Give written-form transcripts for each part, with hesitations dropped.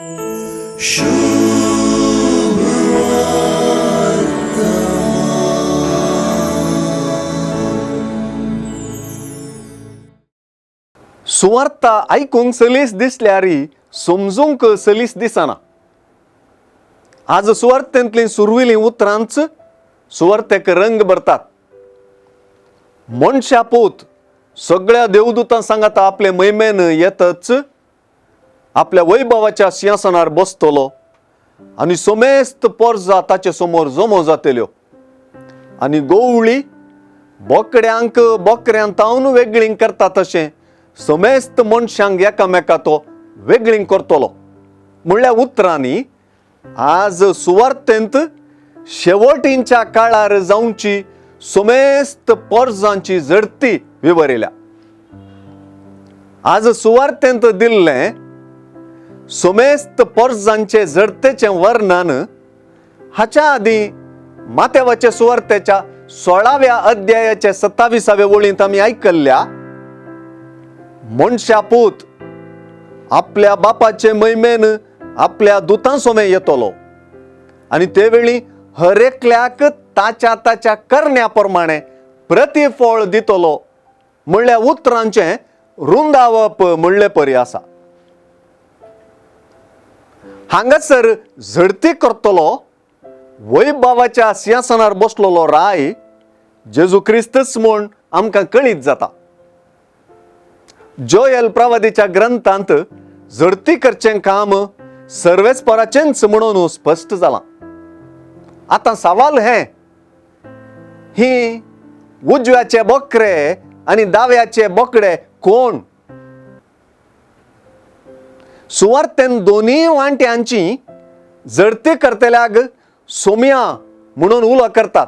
सुवार्ता आयकूंक सलीस दिसल्यार समजूंक सलीस दिसना. आज सुवार्तेंतलीं सुरविलीं उतरांच सुवार्तेक रंग भरतात. मनशा पूत सगळ्या देवदूतां सांगाता आपले महिमेन येतच आपल्या वैभवाच्या सिंहासनार बसतलो आनी समेस्त पोरजा ताचे समोर जमो जातल्यो आनी गोवळी बोकड्यांक बोकऱ्यां तावन वेगळीं करता तशें समेस्त मनशांक एकामेका तो वेगळीं करतलो. म्हणल्या उतरांनी आज सुवार्तेंत शेवटींच्या काळार जावची समेस्त पोरजांची झडती विवरिल्या. आज सुवार्तेंत दिल्लें समेस्त पोरजांचे झडतेचें वर्णन हाच्या आदीं मातेवाच्या सुवार्तेच्या 16व्या अध्यायाच्या 27व्या वळींत आमी आयकल्ल्या मनशा पूत आपल्या बापाचे महिमेन आपल्या दुतां सोमे येतलो आनी ते वेळी हर एकल्याक ताच्या ताच्या करण्या प्रमाणे प्रतिफळ दितलो म्हणल्या उतरांचें रुंदावप म्हणले परी आसा. हांगासर झडती करतलो वैभवाच्या सिंहासनार बसलेलो राय जेजू क्रिस्तच म्हूण आमकां कळीत जाता. जोयल प्रवादीच्या ग्रंथांत झडती करचें काम सर्वेस्पराचेंच म्हणून स्पश्ट जालां. आतां सवाल हें, ही उजव्याचे बोकरे आनी दाव्याचे बोकडे कोण? सुवार्तेन दोनूय वांट्यांची झडती करतल्याक सोम्या म्हणून उलो करतात.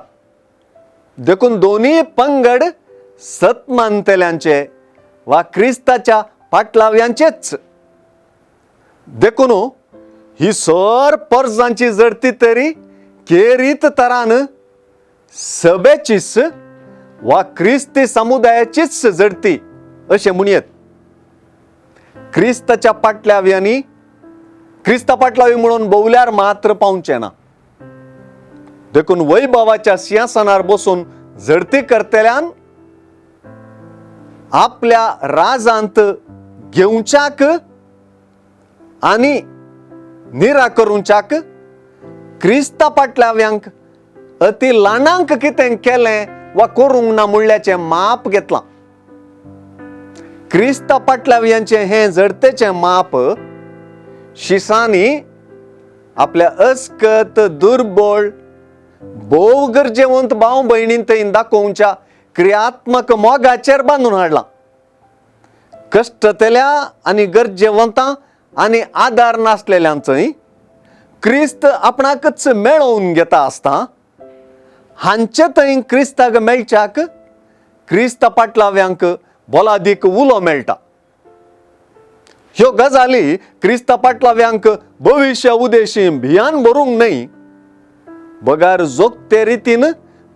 देखून दोनूय पंगड सत मानतल्यांचे वा क्रिस्ताच्या पाटलाव्यांचेच. देखून ही सर परजांची झडती तरी केरीत तरान सभेचीच वा क्रिस्ती समुदायाचीच झडती अशें म्हणयेत. क्रिस्ताच्या पाटलाव्यांनी क्रिस्ता पाटलावी म्हणून भोवल्यार मात्र पावचें ना. देखून वैभवाच्या सिंहासनार बसून झडती करतल्यान आपल्या राजांत घेवच्याक आनी निराकरूंच्याक क्रिस्ता पाटलाव्यांक अती ल्हानांक कितें केलें वा करूंक ना म्हणल्याचें माप घेतलां. क्रिस्ता पाटलाव्यांचें हें झडतेचें माप शिसांनी आपल्या अस्कत दुर्बळ भोव गरजेवंत भाव भयणीन थंय दाखोवच्या क्रियात्मक मोगाचेर बांदून हाडलां. कश्टतल्या आनी गरजेवंतां आनी आदार नासलेल्यांचोय क्रिस्त आपणाकच मेळोवन घेता आसता. हांचे थंय क्रिस्ताक मेळच्याक क्रिस्त पाटलाव्यांक बोलादीक उलो मेळटा. ह्यो गजाली क्रिस्ता पाटलाव्यांक भविश्य उदेशी भियान भरूंक न्हय बगार जोगते रितीन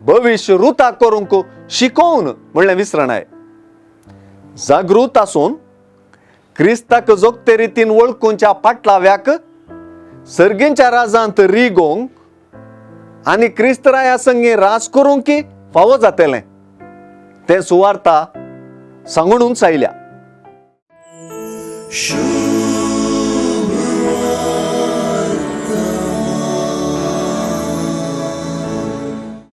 भविश्य रुता करूंक शिकोवन म्हणलें विसरणाय. जागृत आसून क्रिस्ताक जोगते रितीन वळखूंच्या पाटलाव्याक सर्गींच्या राजांत रिगोवंक आनी क्रिस्तराया संगी राज करूंक की फावो जातलें तें सुवार्ता सांगूनच आयल्या.